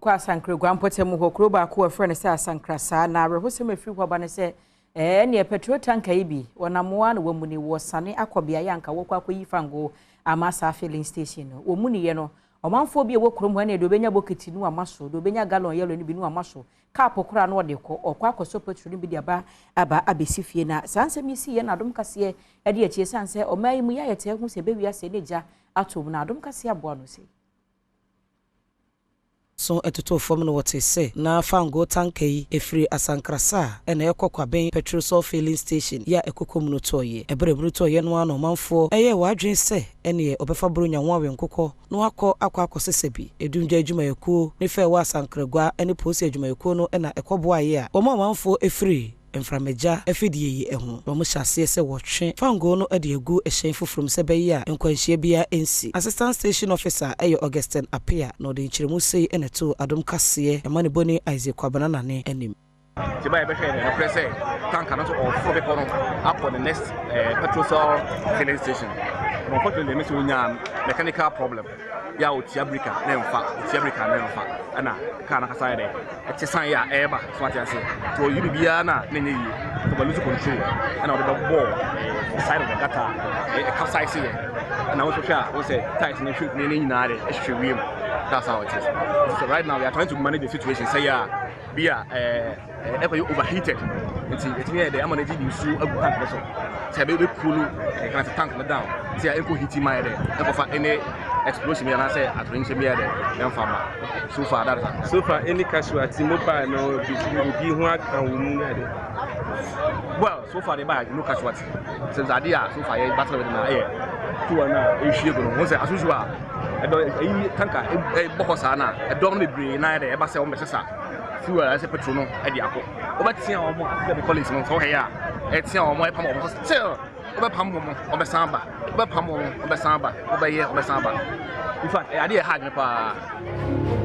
Yɛkɔ Asankragua mpɔtam hɔ, kuro baako a wɔfrɛ no sɛ Asankrasaa, na awerɛhosɛm a ɛfiri hɔ aba ne sɛ, ɛɛ neɛ petrol tanker yi bi, wɔnam a na wɔamuni, wɔsane akɔ beaeɛ a anka wɔkɔ akɔyi fango ama saa filling station no. Wɔn mu niyɛ no, ɔmanfoɔ bi a ɛwɔ kurom hɔ ne deɛ ɔbɛnya bokiti no ama so, deɛ ɔbɛnya gallon yellow no bi no ama so, cup koraa no ɔde kɔ, ɔkɔ akɔsɔ petrol no bi de aba abɛsi fie. Na saa nsɛm yi si yɛ na Adom Kaseɛ de akyie san sɛ ɔman yi mu yɛ ayɛtɛ ho sɛ ɛbɛwi ase ne gya ato mu, na Adom Kaseɛ aboa no sei. So ɛtotoo fam no, wɔte sɛ na fango tanker yi ɛfiri Asankrasa a ɛna ɛkɔ Kwabɛn Petrosol filling station yi a ɛkɔkɔ mu no tɔɔyɛ. Ɛberɛ mu no tɔɔyɛ no ara na ɔmanfoɔ ɛyɛɛ wɔadwene sɛ ɛneɛ ɔbɛfa boro nya ho awenkokɔ na wakɔ akɔsesa bi. Edumgya adwumayɛkuo ne fɛ ɛwɔ Asankragua ne polisi adwumayɛkuo no ɛna ɛkɔboaeɛ a wɔn ɔmanfoɔ ɛfiri mframagya afidie yi ho. Wɔn hyɛ aseɛ sɛ wɔtwe fangoo no de agu hyɛn foforɔ mu sɛ bɛyɛ a nkwanhyia biara nsi. Assistant Station Officer ɛyɛ Augustine Apea, na ɔde nkyerɛmu sei ɛna ɛtoo Adom Kaseɛ ɛma ne bɔni Isaac Kwabena Nane anim. Nti ba yɛbɛhwɛ yɛ nokorɛ sɛ tanker no nso ɔforo bepɔ no akɔ the next petrol filling station, and unfortunately me sɛ wonya mechanical problem yɛ a ɔtia brake a na ɛmfa, ɔtia brake a na ɛmfa, ɛna car no kasa yɛ dɛ ɛte san yɛ a ɛreba so ate ase, nti ɔyi biribiara na na ɛnyɛ yie, nti ɔba lose control ɛna ɔde bɛbɔɔ side of the gutter, ɛcapsize yɛ, ɛna wɔn nso hwɛ a wɔn sɛ tyres no hwɛ ne nyinaa de ɛhwehwɛ wiem. That's how it is. So right now we are trying to manage the situation sɛ yɛ a bi a ɛkɔyɛ overheated, nti ɛtumi yɛ dɛ ama no gye nsuo agu tank no so sɛ ɛbɛyɛ bɛ cool ɛka sɛ tank no down sɛ ɛnkɔ heat ma yɛ dɛ ɛkɔfa ɛne explosion bi anaasɛ atorenkyɛm bi yɛ dɛ ɛmfa ma. So far that is So far, any casualty, mobile no obi obi ho aka wɔ mu ne ade? Well, so far de ba no casualty sɛ ade a so far yɛ battle with na ɛyɛ fuel na ɛhwie gu no ho sɛ asusu a ɛdɔ ɛyi tanker ɛbɔ hɔ saa na ɛdɔm no bebree na yɛ dɛ ɛba sɛ wɔn bɛsesa fuel a ɛsɛ petrol no ɛde akɔ. Wobɛtea wɔn asɛ sɛ colleagues no sɛ wɔhɛ yɛ a ɛtea wɔn, ɛpam wɔn so, still wobɛpam wɔn, wɔbɛsan ba, wobɛpam wɔn, wɔbɛsan ba, wobɛyɛ, wɔbɛsan ba. In fact, ɛyɛ adeɛ ɛha adwene paa.